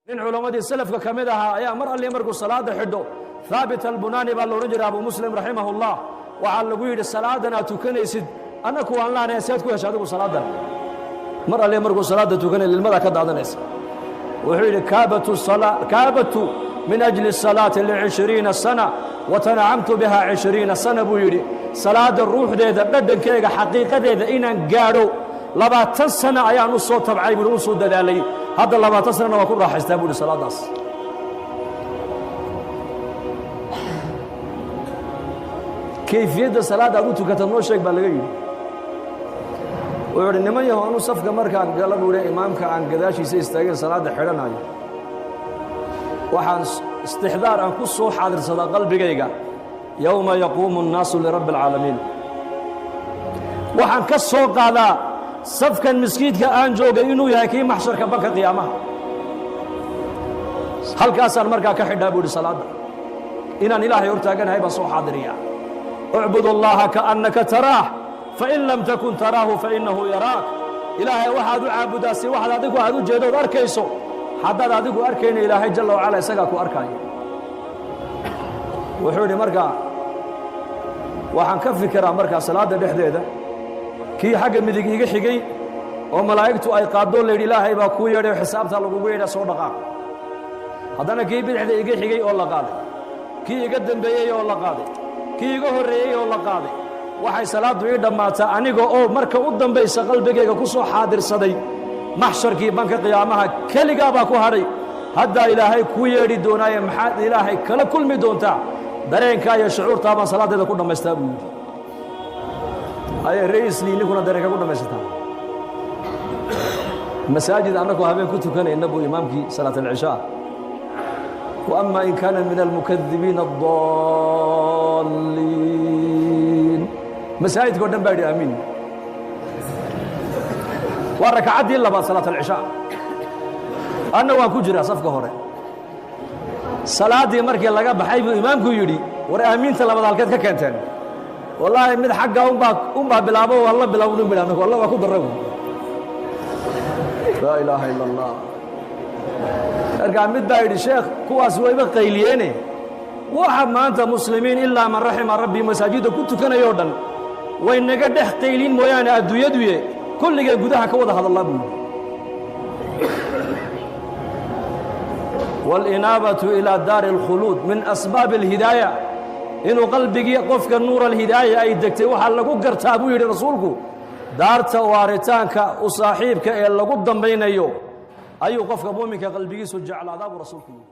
Nin culammadii salafka ka mid ahaa ayaa mar alli markuu salaadda xidho, Haabit Albunaani baa la odhan jiray, Abu Muslim raximahullah, waxaa lagu yidhi: "Salaadan aad tukanaysid annaku waan laanaya, si aad ku hesha adigu salaadan?" Mar alli markuu salaadda tukanay lilmadaa ka daadanaysa. Wuxuu yidhi: "Kaabadtu min ajli الsalaati ل20 sana watanacamtu biha 20 sana," buu yidhi. "Salaadda ruuxdeeda, dhadhankeega, xaqiiqadeeda inaan gaadho 20 sana ayaan u soo tabcay," buuhi, "u soo dadaalay. Hadda 20 sanana waan ku raaxaystaa," buu yidhi, "salaaddaas." "Kayfiyadda salaadda aad u tukata noo sheeg," baa laga yidhi. Wuxuu idhi: "Niman yaho, anu safka markaan gala," buu yidhi, "imaamka aan gadaashiisa istaageen salaadda xidhanayo, waxaan istixdaar aan ku soo xaadirsadaa qalbigayga yowma yaquumu الnaasu lirabbi اlcaalamiin. Waxaan ka soo qaadaa safkan miskiidka aan joogay inuu yahay kii maxsharka, banka qiyaamaha. Halkaasaan markaa ka xidhaa," buu yidhi, "salaadda. Inaan Ilaahay hor taaganahay baan soo xaadiriyaa. Ucbud allaha kaannaka taraah, fain lam takun taraahu fainnahu yaraak. Ilaahay waxaad u caabudaa si waxaad adigu aad u jeedood arkayso. Haddaad adigu arkayna, Ilaahay jalla wacala isagaa ku arkaayo." Wuxuu yidhi: "Markaa waxaan ka fikiraa markaa salaadda dhexdeeda kii xagga midig iga xigay oo malaa'igtu ay qaadoo la yidhi, 'Ilaahay baa kuu yeedhay oo xisaabtaa lagugu yeedha, soo dhaqaaq.' Haddana kii bidixda iga xigay oo la qaaday, kii iga dembeeyey oo la qaaday, kii iga horreeyey oo la qaaday. Waxay salaaddu ii dhammaataa aniga oo marka u dambaysa qalbigayga ku soo xaadirsaday maxsharkii, banka qiyaamaha. Keligaa baa ku hadhay, haddaa Ilaahay kuu yeedhi doonaaye, maxaad Ilaahay kala kulmi doontaa? Dareenkaa iyo shucuurtaa baan salaaddeeda ku dhammaystaa," buu yidhi. Aye raisli, ninkuna dareenka ku dhammaysataa. Masaajid annagoo habeen ku tukanayna buu imaamkii salaat alcishaa "وأما in kaana min almukadibiina الضaliin." Masaajidka o dhan baa yidhi aamiin. Waa rakacaddii labaad salaat alcishaa, anna waan ku jiraa safka hore. Salaaddii markii laga baxay buu imaamku yidhi: "War, aamiinta labaad halkeed ka keenteen?" "Wallaahi, mid xagga unbaa bilaabo, waan la bilawdun bidhi anagu, alla waa ku darra." Laa ilaaha ila Allah. Markaa mid baa yidhi: "Sheekh, kuwaas wayba qayliyeene. Waxa maanta muslimiin, ilaa man raxima rabbi, masaajidda ku tukanayoo dhan way naga dhex qaylin mooyaane, adduunyaduye kulligeen gudaha ka wada hadallaa," buu yidhi. Wاlinaabatu ilaa daari اlkhuluud min asbaabi اlhidaaya. Inuu qalbigii qofka nuur alhidaaya ay degtay waxaa lagu gartaa, buu yidhi rasuulku, daarta waaritaanka u saaxiibka ee lagu dambaynayo ayuu qofka muuminka qalbigiisu jeclaadaa, buu rasuulku yidhi.